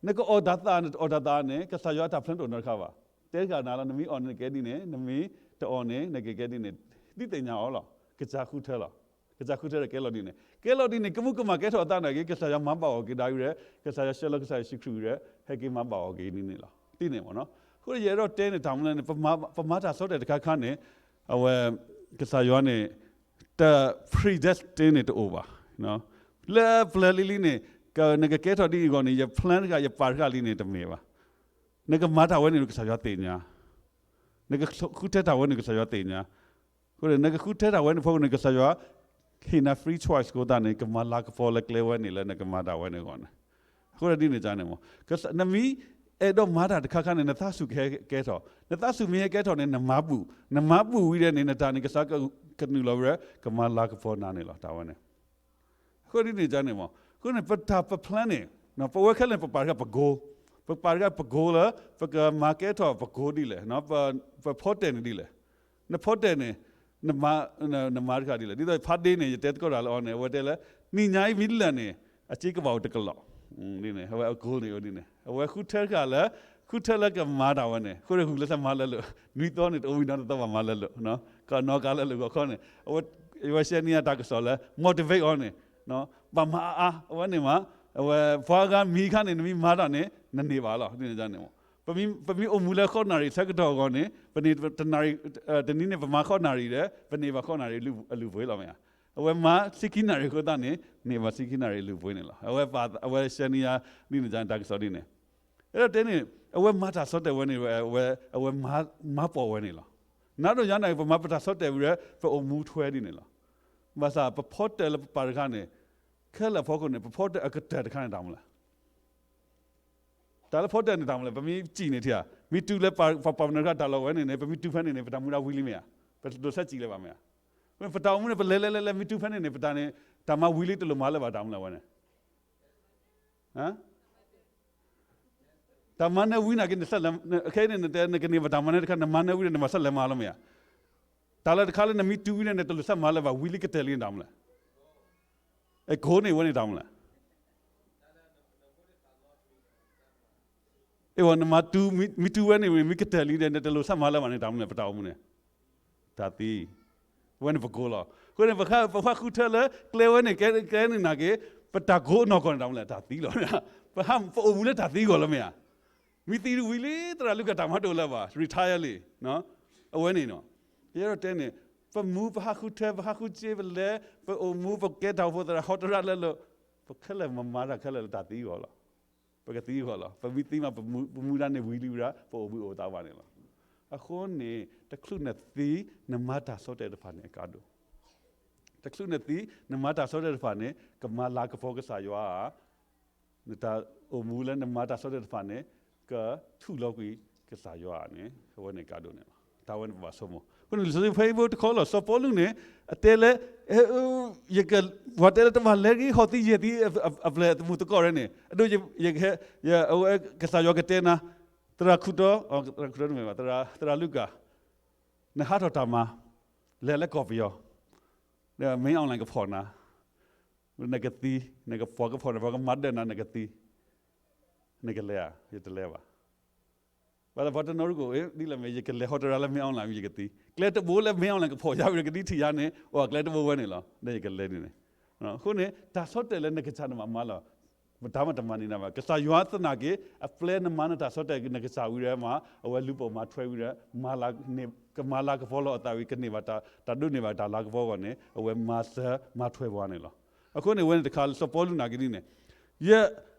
နကအီၣ်တၢ်သး နတအီၣ်တၢ်သးန့ၣ် ကစၢ်ယွၤအတၢ် plan တအိၣ်နီတခါဘၣ်. တဲတဂၤနၤလီၤ နမ့ၢ်အီၣ်န့ၣ်နကကဲဒ်န့ၣ် နမ့ၢ်တအီၣ်န့ၣ် နကကဲဒ်န့ၣ် ဒ်သ့ၣ်ညါအီၤလီၤ. ကစၢ်ဃုထၢလီၤ. ကစၢ်ဃုထၢဒီးကဲလီၤဒ်န့ၣ် ကဲလီၤဒ်န့ၣ် ကမူကမၣ်ကဲထီၣ်အသးနာ်က့ ကစၢ်ယွၤမၤဘၣ်အီၤက့ၤဒၣ်ဝံၤဒီး ကစၢ်ယွၤဆှၢလီၤကစၢ်ယ့ၣ်ၡူးခရံာ်ဝံၤဒီး ဟဲက့ၤမၤဘၣ်အီၤက့ၤဒ်န့ၣ်လီၤ. ဒ်န့ၣ်မ့ၢ်နီၤ. အဃိယအဲၣ်ဒိးတဲန့ၣ် တၢ်မနုၤလဲၣ်န့ၣ် ပမၤတၢ်ဆီတလဲတခါခါန့ၣ် အဝဲ ကစၢ်ယွၤန့ၣ် တ predestined န့ၣ်တအိၣ်ဘၣ်. လၢပျၢၤလံလံန့ၣ် နကကဲထီၣ်ဒ်အံၤအဂီၢ်န့ၣ် ယ plan တခါ ယပာ်တခါလံန့ၣ် တမ့ၢ်ဘၣ်. နကမၤတၢ်ဝဲန့ၣ် ကစၢ်ယွၤသ့ၣ်ညါ နကဃုထၢတၢ်ဝဲန့ၣ် ကစၢ်ယွၤသ့ၣ်ညါ. အဃိန့ၣ် နကဃုထၢတၢ်ဝဲန့ၣ်အဖီခိၣ်န့ၣ် ကစၢ်ယွၤ ဟ့ၣ်နၤ free choice အဃိသတးန့ၣ် ကမၤလၤကပီၤလၢကျဲဝဲန့ၣ်လၢနကမၤတၢ်ဝဲန့ၣ်အဂီၢ်န့ၣ်. အဃိဒ်န့ၣ်န့ၣ်မ့ၢ် နမ့ၢ်အဲၣ်ဒိးမၤတၢ်တခါခါန့ၣ် နသးဆူၣ်ကဟဲကဲထီၣ်, နသးဆူၣ်မ့ၢ်ဟဲကဲထီၣ်န့ၣ် နမၤဘူၣ်, နမၤဘူၣ်ဝံၤဒီးန့ၣ် နတၢ်န့ၣ် ကစၢ်ကနုာ်လီၤဝဲ ကမၤလၤကပီၤနၤန့ၣ်လီၤ တၢ်ဝဲန့ၣ်. အဃိဒ်န့ၣ်န့ၣ်မ့ၢ် အဃိန့ၣ် ပတၢ်ပ plan န့ၣ် ပဝဲခဲလၢာ်န့ၣ် ပပာ်တခါပ goal, ပပာ်တခါပ goal လၢ ပကမၤကဲထီၣ်ပ goal ဒ်လဲၣ်, ပဖီတၢၣ်န့ၣ်ဒ်လဲၣ်. နဖီတၢၣ်န့ၣ် နမၤတခါဒ်လဲၣ်. ဒ်သိးဖါဒ့န့ၣ် ယတဲသကိးတၢ်လၢအီၤန့ၣ် အဝဲတဲလၢ နံၤညါအံၤမ့ၢ်လၢာ်န့ၣ် အစ့ကဘၣ်အိၣ်တကလီၢ်. အဝဲအ goal န့ၣ်ဒ်န့ၣ် အဝဲဃုထၢတခါလၢ ဃုထၢလၢကမၤတၢ်ဝဲန့ၣ် အဃိန့ၣ် ဂုာ်ကျဲးစၢးမၤလၢလိာ်, နွံသီန့ၣ် တအိၣ်ဝံၤနီတသီဘၣ်မၤလၢလိာ်, ကနီၤကၤလၢလိာ်အဂီၢ်ခီန့ၣ် အဝဲ အဝဲရှဲနံၤအတၢ်ကစီၣ်လၢ motivate အီၤန့ၣ် ဘၣ်မၤအါအါ အဝဲန့ၣ်မး အဝဲပှၤဂၤမံၤခါန့ၣ် နမ့ၢ်မၤတၢ်န့ၣ် နန့ၢ်ဘၣ်လီၤ. ဒ်န့ၣ်န့ၣ် ပမ့ၢ်အိၣ်မူလၢဃိးနၣ်ရံၣ်ဆၢကတီၢ်အဂီၢ်န့ၣ် ပန့ၢ်တနၣ်ရံၣ်, တနံၤန့ၣ်ပမၤဃိးနၣ်ရံၣ်ဒီး ပန့ၢ်ဘၣ်ဃိးနၣ်ရံၣ်အလုၢ်အပှ့ၤလီၤမ့ၢ်ဧါ. အဝဲမၤဆံခံနၣ်ရံၣ်အဃိသတးန့ၣ် န့ၢ်ဘၣ်ဆံခံနၣ်ရံၣ်အလုၢ်အပှ့ၤန့ၣ်လီၤ. အဝဲ အဝဲရှဲနံၤအံၤဒ်န့ၣ်န့ၣ် တၢ်ကစီၣ်ဒ်န့ၣ် အဲၣ်ဒိးတဲန့ၣ် အဝဲမၤတၢ်ဆီတလဲဝဲန့ၣ် အဝဲ အဝဲမၤပိာ်ဝဲန့ၣ်လီၤ. နၤဒီးယၤန့ၣ် ပမၤပတၢ်ဆီတလဲဝံၤဒီး ပအိၣ်မူထွဲဒ်န့ၣ်လီၤ. ဘၣ်ဆၣ်ပဖီတၢၣ်လၢပပာ်တခါန့ၣ် ခဲလၢာ်အဖီခိၣ်န့ၣ် ပဖီတၢၣ်အကတၢၢ်တခါန့ၣ်တၢ်မနုၤလဲၣ်. တၢ်လၢဖီတၢၣ်န့ၣ်တၢ်မနုၤလဲၣ်. ပမ့ၢ်စံၣ်န့ၣ်ထံဧါ, မ့ၢ်တုၤလၢပပာ်ပနီၣ်တခါတၢ်လီၢ်ဝဲန့ၣ်န့ၣ် ပမ့ၢ်တုၤဖဲန့ၣ်န့ၣ် ပတၢ်မူဒါဝံၤလံမ့ၢ်ဧါ. ပတလိၣ်ဆဲးစံၣ်လၢၤဘၣ်မ့ၢ်ဧါ. ပတၢ်အိၣ်မူန့ၣ် ပလဲၤလဲၤလဲၤလဲၤ မ့ၢ်တုၤဖဲန့ၣ်န့ၣ် ပတၢ်န့ၣ် တၢ်မၤဝံၤလံ တလိၣ်မၤလၢၤဘၣ် တၢ်မနုၤလဲၣ်ဝဲန့ၣ် တၢ်မၤနၢၤဝံၤနာ်က့ နဆဲးလဲၤ, ခဲအံၤန့ၣ် နတဲနကန့ၢ်ဘၣ်တၢ်မၤနၢၤတခါ နမၤနၢၤဝံၤဒီး နဘၣ်ဆဲးလဲၤမၤလီၤမ့ၢ်ဧါ. တၢ်လၢတခါလၢနမ့ၢ်တုၤဝံၤန့ၣ် နတလိၣ်ဆဲးမၤလၢၤဘၣ် ဝံၤလံကတၢၢ်လံန့ၣ် တၢ်မနုၤလဲၣ်. အ goal န့ၣ် ဝဲန့ၣ်တၢ်မနုၤလဲၣ်. အဝဲ နမ့ၢ်တုၤဝဲန့ၣ် မ့ၢ်ကတၢၢ်လံဒီး နတလိၣ်ဆဲးမၤလၢၤဘၣ်န့ၣ် တၢ်မနုၤလဲၣ် ပတၢ်အိၣ်မူန့ၣ် တၢ်သံ. ဝဲန့ၣ်ပ goal လီၤ. အဃိန့ၣ် ပဃုထၢလၢ ကျဲဝဲန့ၣ် ကျဲန့ၣ်နာ်က့ ပတၢ် goal အနီၢ်ကီၢ်န့ၣ် တၢ်မနုၤလဲၣ် တၢ်သံလီၤ. ပဟး ပအိၣ်မူလၢတၢ်သံအဂီၢ်လီၤမ့ၢ်ဧါ. မ့ၢ်သံဝံၤလံ သရၣ်လူၤကၣ်တၢ်မၤတအိၣ်လၢၤဘၣ် retire လံ. အဝဲန့ၣ်နီၤ ယအဲၣ်ဒိးတဲန့ၣ် ပမူ ပဟးဃုထၢ ပဟးဃုစ့ ပလဲၤ ပအိၣ်မူ ပကဲတၢ်အိၣ်ဖှိၣ်သရၣ် ဟီတရၣ်လၢလိၤ ပခဲလၢာ်မၤမၤတၢ်ခဲလၢာ်လၢတၢ်သံအဂီၢ်လီၤ. ပကသံအဂီၢ်လီၤ. ပမ့ၢ်သံမး ပမူဒါန့ၣ်ဝံၤလံဝံၤဒီး ပအိၣ်ဘှံးအိၣ်သါဘၣ်န့ၣ်လီၤ. အဃိန့ၣ် တချုးနသံ နမၤတၢ်ဆီတလဲတဖၣ်န့ၣ် အကါဒိၣ် တချုးနသံ နမၤတၢ်ဆီတလဲတဖၣ်န့ၣ် ကမၤလၤကပီၤကစၢ်ယွၤဧါ. နတၢ်အိၣ်မူလၢနမၤတၢ်ဆီတလဲတဖၣ်န့ၣ် ကထူးလီၤကွံာ်ကစၢ်ယွၤဧါန့ၣ် အဝဲန့ၣ်ကါဒိၣ်န့ၣ်လီၤ. တၢ်ဝဲန့ၣ်ပဘၣ်ဆိကမိၣ်. အဃိန့ၣ် လံာ်စီဆှံဖဲအံၤဖိတခီလီၤ စီၤပီလူးန့ၣ် အတဲလၢ ယက ပှၤတဲလၢတဘၣ်လဲၤဂ့ၤ ဟီၣ်သံယဲၢ်သံအပျဲၢ်အသမူသကိးရဲၣ်န့ၣ် အဒိ ယကဟဲ အဝဲကစၢ်ယွၤကတဲနၤ သရၣ်ခူၣ်တီ သရၣ်ခူၣ်တီတမ့ၢ်ဘၣ် သရၣ်လူၤကၣ် နဟးထီၣ်တၢ်မၤ လဲၤလၢကီၢ်ပယီၤ မ့ၢ်အီၣ်လဲၣ်ကဖီၣ်နၤ နကသံ နကပှၤကဖီၣ်နၤ ပှၤကမၤဒၢနၤ နကသံ နကလဲၤဧါ ယတလဲၤဘၣ်. ဘၣ်ဆၣ်ပှၤတနီၤရူၢ်ကအိၣ် ဒ်လဲၣ်မ့ၢ် ယကလဲၤဟီတရၣ်လၢမ့ၢ်အီၣ်လဲၣ် ယကသံ ကျဲတဘိလၢမ့ၢ်အီၣ်လဲၣ်ကဖီၣ်ယၤဝံၤဒီး ကဒံထံၣ်ယၤန့ၣ် အိၣ်ကျဲတဘိဝဲန့ၣ်လီၤ ဒီးယကလဲၤဒ်န့ၣ်. အဃိန့ၣ် တၢ်ဆီတလဲလၢနကစၢ်နမၤမၤလီၤ တၢ်မၤတမၤန့ၢ်နၤဘၣ် ကစၢ်ယွၤသနာ်က့ အပျဲနမၤနတၢ်ဆီတလဲနကစၢ်ဝံၤဒီးမး အဝဲလူၤပိာ်မၤထွဲဝံၤဒီး ကမၤလၤကပီၤလီၤအသးဝံၤ ကန့ၢ်ဘၣ် တၢ်ဒိးန့ၢ်ဘၣ်တၢ်လၤကပီၤအဂီၢ်န့ၣ် အဝဲမၤစၢၤမၤထွဲပှၤန့ၣ်လီၤ. အဃိန့ၣ် အဝဲန့ၣ်တခါလၢစီၤပီလူးနာ်က့ဒ်န့ၣ် ယ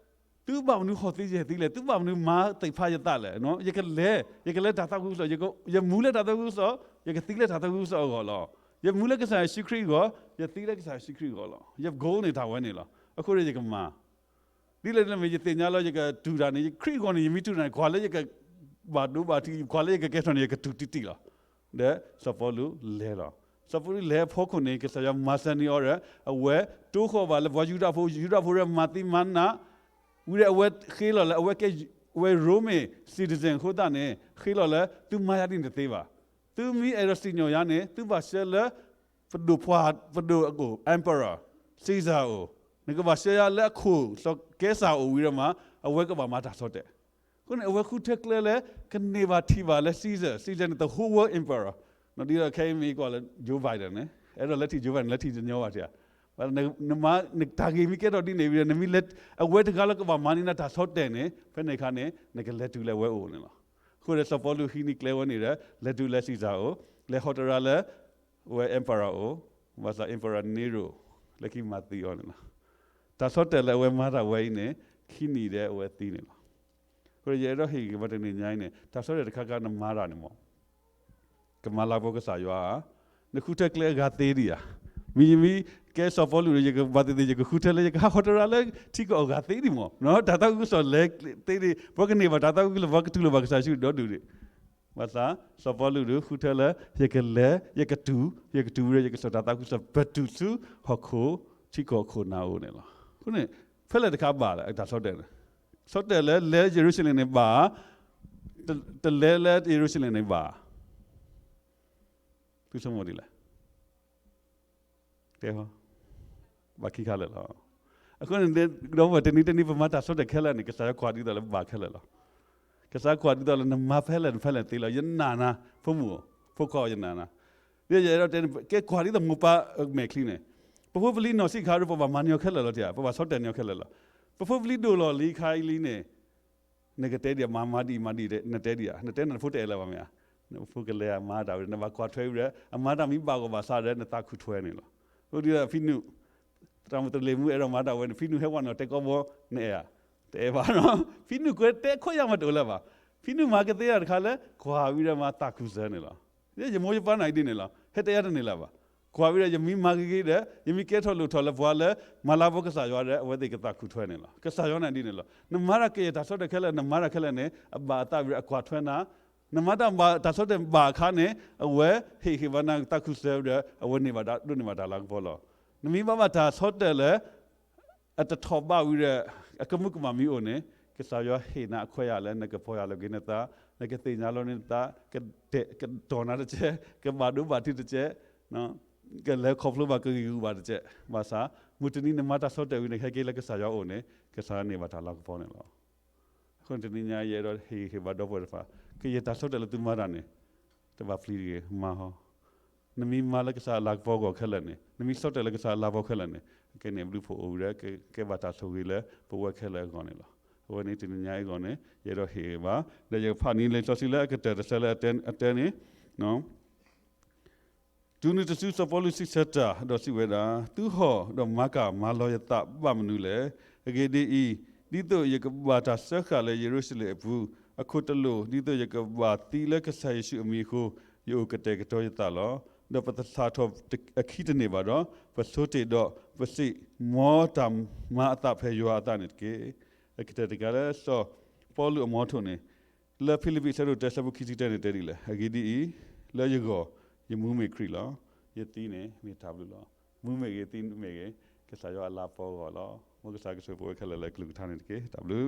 သုဘၣ်မနုၤဟီၣ်သံယဲၢ်သံလဲၣ် သုဘၣ်မနုၤမၤသ့ၣ်ဖးယသးလဲၣ် ယကလဲၤ ယကလဲၤတၢ်သးခုကစီၣ် ယမူလၢတၢ်သးခုကစီၣ် ယကသံလၢတၢ်သးခုကစီၣ်အဂီၢ်လီၤ. ယမူလၢကစၢ်ယ့ၣ်ၡူးခရံာ်အဂီၢ် ယသံလၢကစၢ်ယ့ၣ်ၡူးခရံာ်အဂီၢ်လီၤ. ယ goal န့ၣ်တၢ်ဝဲန့ၣ်လီၤ. အဃိန့ၣ်ယကမၤ ဒ်လဲၣ်ဒ်လဲၣ်မ့ၢ် ယသ့ၣ်ညါလၢယကတူၢ်တၢ်န့ၣ် ယခရံာ်အဂီၢ်န့ၣ် ယမ့ၢ်တူၢ်တၢ်န့ၣ် ကွၢ်လၢယကဘၣ်ဒိဘၣ်ထံး ကွၢ်လၢယကကဲထီၣ်န့ၣ် ယကတူၢ်တံၢ်တံၢ်လီၤ. ဒီးစီၤပီလူးလဲၤလီၤ. စီၤပီလူးလဲၤအဖီခိၣ်န့ၣ် ကစၢ်ယွၤမၤစၢၤန့ၢ်အီၤဒီး အဝဲတိဃီၣ်ဘၣ်လၢပှၤယူဒၤဖိ ယူဒၤဖိဒီးမၤသံမၤနး ဝံၤဒီးအဝဲဃ့လီၤလၢ အဝဲကဲ အဝဲရိမ့ၤ citizen အဃိသတးန့ၣ် ဃ့လီၤလၢ သုမၤယၤဒ်န့ၣ်တသ့ဘၣ်. သုမ့ၢ်အဲၣ်ဒိးစံၣ်ညီၣ်ယၤန့ၣ် သုဘၣ်ဆှၢလၢ ပဒိၣ်ပှၢ် ပဒိၣ်အအိၣ် emperor Caesar အအိၣ်, နကဘၣ်ဆှၢယၤလၢအခိၣ်စီၤကဲစၢ်အအိၣ်ဝံၤဒီးမး အဝဲကဘၣ်မၤတၢ်ဆီၣ်တဲာ်. အဃိန့ၣ် အဝဲဃုထၢကျဲလၢ ကန့ၢ်ဘၣ်ထံၣ်ဘၣ်လၢ Caesar, Caesar န့ၣ် the whole world emperor ဒ်သိးခဲအံၤမ့ၢ်ကွၢ်လၢ Joe Biden န့ၣ် အဲၣ်ဒိးလဲၤထံၣ် Joe Biden လဲၤထံၣ်တညီဘၣ်ထံၣ်ဧါ. နမၤ နတၢ်ဂ့ၢ်မ့ၢ်ကဲထီၣ်ဒ်န့ၣ်ဝံၤဒီး နမ့ၢ်လဲၤ အဝဲတဂၤလၢကဘၣ်မၤန့ၢ်နၤတၢ်ဆီၣ်တဲာ်န့ၣ် ဖဲန့ၣ်အခါန့ၣ် နကလဲၤတုၤလၢအဝဲအိၣ်န့ၣ်လီၤ. အဃိဒီးစီၤပီလူးဟံးန့ၢ်ကျဲဝဲန့ၣ်ဒီး လဲၤတုၤလၢ Caesar အအိၣ်, လဲၤဟီတရါလၢ ဝဲ emperor အအိၣ်, ဘၣ်ဆၣ် emperor Nero လၢခံမၤသံအီၤန့ၣ်လီၤ. တၢ်ဆီၣ်တဲာ်လၢအဝဲမၤတၢ်ဝဲအံၤန့ၣ် ခံနံၣ်ဒီးအဝဲသံန့ၣ်လီၤ. အဃိဒီးယအဲၣ်ဒိးဟ့ၣ်ဂံၢ်ဘါတနံၤညါအံၤန့ၣ် တၢ်ဆီၣ်တဲာ်တခါခါနမၤတၢ်န့ၣ်မး ကမၤလၤကပီၤကစၢ်ယွၤ, နဃုထၢကျဲအဂၤသ့ဒံးဧါ. မ့ၢ်ယမ့ၢ်ကဲစီၤပီလူးဒီး ယကဘၣ်သ့ၣ်သ့ၣ် ယကဃုထၢလၢယကဟးဟီတရါလၢထံကီၢ်အဂၤသ့ဒံးမး, တၢ်သးခုကစီၣ်လဲၤသ့ဒံး, ပှၤကန့ၢ်ဘၣ်တၢ်သးခုကစီၣ် ပှၤကတူၢ်လိာ်ဘၣ်ကစၢ်ယ့ၣ်ၡူးဒီဒူၣ်ဒံး, ဘၣ်ဆၣ် စီၤပီလူးဒီးဃုထၢလၢ ယကလဲၤ ယကတုၤ ယကတုၤဝံၤဒီး ယကစိာ်တၢ်သးခုကစီၣ် ပတုာ်ဆူဟီၣ်ခိၣ် ထံကီၢ်ခိၣ်နၢ်အအိၣ်န့ၣ်လီၤ. အဃိန့ၣ် ဖဲလဲၣ်တခါဘၣ်လဲၣ် တၢ်ဆီၣ်တဲာ်န့ၣ်, ဆီၣ်တဲာ်လၢလဲၤယရူၤၡလ့ၣ်န့ၣ်ဘၣ်, တလဲၤလၢယရူၤၡလ့ၣ်န့ၣ်ဘၣ်, သုဆိကမိၣ်ဒ်လဲၣ်. တဲ, ဘၣ်ခံခါလၢာ်လီၤ. အဃိန့ၣ် ဒီပုၢ်ဝဲၢ် တနံၤတနံၤ ပမၤတၢ်ဆီၣ်တဲာ်ခဲလၢာ်န့ၣ် ကစၢ်ယွၤကွၢ်ဒ်သိးလၢပဘၣ်ခဲလၢာ်လီၤ. ကစၢ်ယွၤကွၢ်ဒ်သိးလၢနမၤဖဲလဲၣ်ဖဲလဲၣ်သ့လီၤ. ယနာ်နၤ ဖိမုၣ်ဧၢ, ဖိခွါဧၢ ယနာ်နၤ. ဒီးယအဲၣ်ဒိးတဲန့ၣ် ကဲကွၢ်ဒ်သိးမိၢ်ပၢ်အမဲာ်ချံန့ၣ်, ပဖိပလံၤနီၢ်ဆံးခါဒီး ပဘၣ်မၤန့ၢ်အီၤခဲလၢာ်လီၤ တဧါ, ပဘၣ်ဆီၣ်တဲာ်န့ၢ်အီၤခဲလၢာ်လီၤ. ပဖိပလံၤဒိၣ်လီၤလံခါအံၤလံန့ၣ် နကတဲဒံး မၤမၤဒ်အံၤမၤဒ်အံၤ နတဲဒံးဧါ, နတဲနၤနဖိတအဲၣ်လၢၤဘၣ်မ့ၢ်ဧါ, နဖိကလဲၤဧါ မၤတၢ်ဝဲ နဘၣ်ကွၢ်ထွဲဝံၤဒီး အမၤတၢ်မ့ၢ်ဘၣ်ဂီၢ်ဘၣ်စးဒီး နသးခုထွဲန့ၣ်လီၤ. အိၣ်ဒ်သိးဖံနုၣ်, တၢ်မုၢ်တလ့ၤမူအဲၣ်ဒိးမၤတၢ်ဝဲန့ၣ် ဖံနုၣ်ဟဲဝဲန့ၣ် တဲကီဘီ နအဲၣ်ဧါ, တအဲၣ်ဘၣ်နီၤ. ဖံနုၣ်ကွဲးတဲခိၣ်ယၢ်မးတအိၣ်လၢၤဘၣ်. ဖံနုၣ်မၤကသ့တၢ်တခါလၢ ကွၢ်ဝံၤဒီးမၤသးခုစၢၤန့ၣ်လီၤ. ယမိၢ်ယပၢ်န့ၣ်ဒ်န့ၣ်လီၤ. ဟဲတဲယၤတန့ၢ်လၢၤဘၣ်. ကွၢ်ဝံၤဒီး ယမ့ၢ်မၤဂ့ၤဂ့ၤဒီး ယမ့ၢ်ကဲထီၣ်လိၣ်ထီၣ်လၢပှၤလၢ မၤလၤကပီၤကစၢ်ယွၤဒီး အဝဲသ့ၣ်ကသးခုထွဲန့ၣ်လီၤ. ကစၢ်ယွၤန့ၣ်ဒ်န့ၣ်လီၤ. နမၤတၢ်ကယဲၢ်တၢ်ဆီၣ်တဲာ်ခဲလၢာ် နမၤတၢ်ခဲလၢာ်န့ၣ် အဘၣ်အသးဝံၤဒီးအကွၢ်ထွဲနၤ, နမၤတၢ်ဘၣ်တၢ်ဆီၣ်တဲာ်ဘၣ်အခါန့ၣ် အဝဲဟ့ၣ်ဂံၢ်ဘါနၤသးခုစၢၤဝံၤဒီး အဝဲန့ၢ်ဘၣ်ဒိးန့ၢ်ဘၣ်တၢ်လၤကပီၤလီၤ. နမ့ၢ်ဘၣ်ဘၣ်တၢ်ဆီၣ်တဲာ်လၢ အတထီၣ်ဘးဝံၤဒီး အကမူကမၣ်မ့ၢ်အိၣ်န့ၣ် ကစၢ်ယွၤဟ့ၣ်နၤအခွဲးယာ်လၢ နကပီၢ်ယၢ်လီၤက့ၤနသး, နကသ့ၣ်ညါလီၤန့ၢ်နသး, ကတဲာ်ကတီၤနၤတကဲး, ကဘၣ်ဒိဘၣ်ထံးတကဲး, ကလဲၤခီဖျိဘၣ်ကဂံၢ်ဂူာ်ဘၣ်တကဲး. ဘၣ်ဆၣ် မုၢ်တနံၤနမၤတၢ်ဆီၣ်တဲာ်ဝံၤန့ၣ် ဟဲက့ၤလၢကစၢ်ယွၤအအိၣ်န့ၣ် ကစၢ်ယွၤန့ၢ်ဘၣ်တၢ်လၤကပီၤန့ၣ်လီၤ. အဃိန့ၣ်တနံၤညါအံၤ ယအဲၣ်ဒိးဟ့ၣ်ဂံၢ်ဟ့ၣ်ဘါဒီပုၢ်ဝဲၢ်တဖၣ်, ကယဲၢ်တၢ်ဆီၣ်တဲာ်လၢသုမၤတၢ်န့ၣ် တဘၣ်ပျံၤတဂ့ၤ, မၤဟီ. နမ့ၢ်မၤလၢကစၢ်အလၤကပီၤအဂီၢ်ခဲလၢာ်န့ၣ်, နမ့ၢ်ဆီၣ်တဲာ်လၢကစၢ်အလၤကပီၤခဲလၢာ်န့ၣ်, ကဲန့ၣ်ဘျုးဖှိၣ်အိၣ်ဝံၤဒီး ကကဲဘၣ်တၢ်ဆိၣ်ဂ့ၤလၢပဝဲခဲလၢာ်အဂီၢ်န့ၣ်လီၤ. အဝဲန့ၣ်တနံၤညါအံၤအဂီၢ်န့ၣ် ယအဲၣ်ဒိးဟ့ၣ်ဂံၢ်ဘါ, ဒီးယကဖးန့ၢ်လံာ်စီဆှံလၢအကတၢၢ်တဆၢလၢအတဲန့ၣ် တုၤနုၤတစုစီၤပီလူးစံးဆၢတၢ်, ဒီးစံးဝဲဒၣ်, သုဟီၣ်ဒီးမၤကၢ်မၤလီၤယသးဘၣ်မနုၤလဲၣ်. အဂ့ၢ်ဒ်အံၤ, ဒ်သိးယကဘၣ်တၢ်စၢဃာ်လၢယရူၤၡလ့ၣ်အပူၤ, အခိၣ်တလိာ်, ဒ်သိးယကဘၣ်သံလၢကစၢ်ယ့ၣ်ၡူးအမံၤအဃိ, ယအိၣ်ကတဲာ်ကတီၤယသးလီၤ. ဒီးပသဆၣ်ထီၣ်အခံတန့ၢ်ဘၣ်ဒီး, ပဆိတ့ၢ်ဒီးပစံး, မ်တၢ်မၤအသးဖဲယွၤအသးန့ၣ်တက့ၢ်. အကတၢၢ်တကးလၢစီၤပီလူးအမီထိၣ်န့ၣ် လၢဖံလံးပံးအဆၢဒိၣ်တၢအဆၢဖိခံဆံတၢန့ၣ်တဲဒ်လဲၣ်. အဂ့ၢ်ဒ်အံၤ, လၢယဂီၢ်, ယမူမ့ၢ်ခရံာ်လီၤ. ယသံန့ၣ်မ့ၢ်တၢ်ဘျုးလီၤ. မူမ့ၢ်ဂ့ၤ, သံမ့ၢ်ဂ့ၤ, ကစၢ်ယွၤအလၤကပီၤအဂီၢ်လီၤ. မ်ကစၢ်ကဆိၣ်ဂ့ၤပဝဲခဲလၢာ်လၢအကလုၢ်ကထါန့ၣ်တက့ၢ်. တၢ်ဘျုး